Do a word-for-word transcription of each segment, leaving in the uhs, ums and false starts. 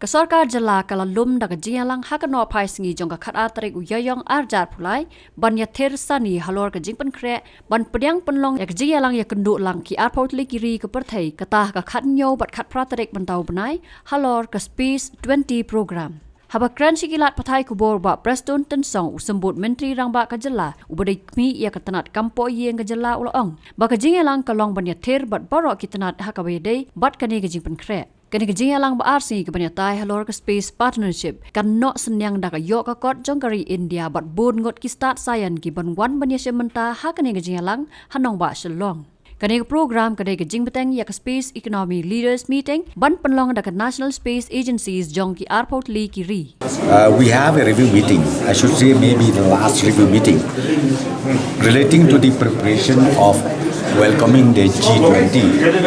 Sorkar jylla ka la lum da ka jingïalang ha ka nohphai sngi jong ka khatar tarik u Ïaïong arhajar arphew lai ban ïathir sani halor ka jingpynkhreh ban pdiang pynlong ïa ka jingïalang ïakynduh lang ki arphew tylli ki ri ka pyrthei, kata ha ka khathynñiew bad khatphra tarik mynta u bnai, halor ka Space twenty program. Haba kren sha ki lad pathai khubor, Bah Prestone Tynsong, u Symbud Myntri Rangbah ka jylla uba dei khmih ïa ka tnat kam pohïing ka jylla, u la ong ba ka jingïalang ka long ban ïathir bad baroh ki tnat ha kaba ïadei bad kane ka jingpynkhreh. Kane ka jingïalang ba ar sngi kaban ïatai halor ka space partnership kan noh synñiang da ka ïoh ka kot jong ka ri India bad bun ngut ki stad saian kiban wan ban ïashim bynta ha kane ka jingïalang ha nongbah Shillong. Kane ka program ka dei ka jingbteng ïa ka Space Economy Leaders Meeting ban pynlong da ka National Space Agencies jong ki arphew tylli ki ri. Uh, we have a review meeting. I should say maybe the last review meeting relating to the preparation of welcoming the G twenty,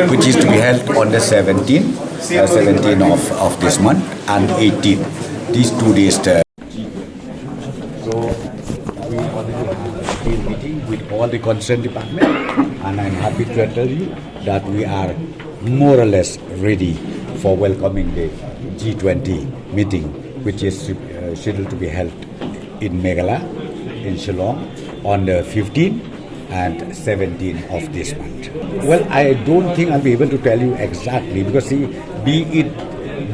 which is to be held on the seventeenth, uh, seventeenth of, of this month and eighteenth. These two days. Uh, so we already have a meeting with all the concerned department, and I'm happy to tell you that we are more or less ready for welcoming the G twenty meeting, which is uh, scheduled to be held in Meghalaya, in Shillong, on the fifteenth and seventeenth of this month. Well, I don't think I'll be able to tell you exactly because, see, be it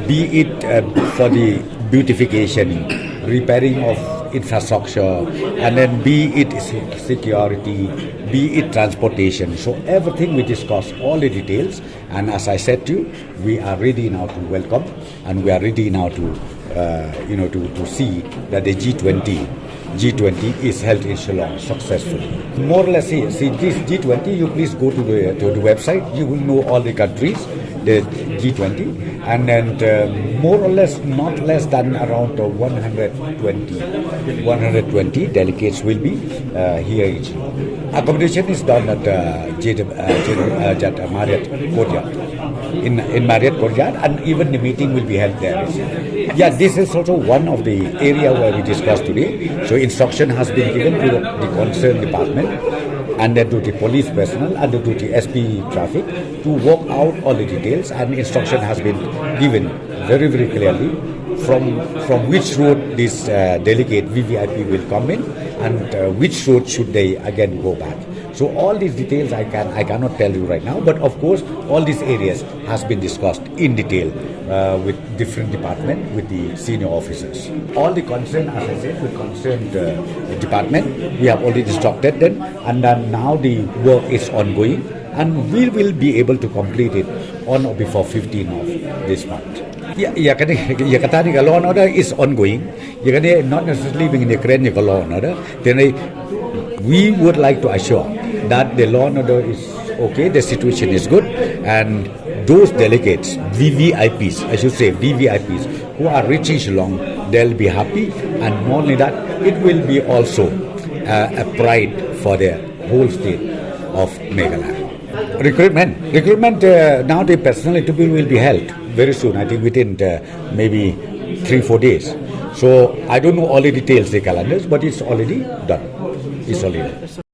be it uh, for the beautification, repairing of infrastructure, and then be it se- security, be it transportation. So everything we discuss, all the details, and as I said to you, we are ready now to welcome, and we are ready now to, uh, you know, to, to see that the G twenty, G twenty is held in Shillong successfully. More or less, see, see this G twenty, you please go to the, to the website, you will know all the countries, the G twenty, and then um, more or less, not less than around uh, one hundred twenty, one hundred twenty delegates will be uh, here in Shillong. Accommodation is done at uh, J, uh, J, uh, Jet, uh, Marriott Courtyard. In, in Marriott Courtyard, and even the meeting will be held there. Yeah, this is also one of the area where we discussed today. So instruction has been given to the, the concerned department and then to the police personnel and to the S P traffic to work out all the details, and instruction has been given very, very clearly from, from which road this uh, delegate V V I P will come in and uh, which road should they again go back. So all these details I can, I cannot tell you right now, but of course all these areas has been discussed in detail uh, with different department, with the senior officers. All the concerned, as I said, the concerned uh, department, we have already instructed them, and then now the work is ongoing, and we will be able to complete it on or before fifteenth of this month. Ïa, ïa kane, ïa kata ni ka law and order is ongoing. Ïa kane not necessarily being in the current ïa ka law and order. Then I, we would like to assure that the law and order is okay, the situation is good, and those delegates, V V I Ps, I should say V V I Ps, who are reaching Shillong, they'll be happy, and not only that, it will be also uh, a pride for the whole state of Meghalaya. Recruitment, recruitment. Uh, now the personal interview will be held very soon. I think within uh, maybe three four days. So I don't know all the details, the calendars, but it's already done. It's already done.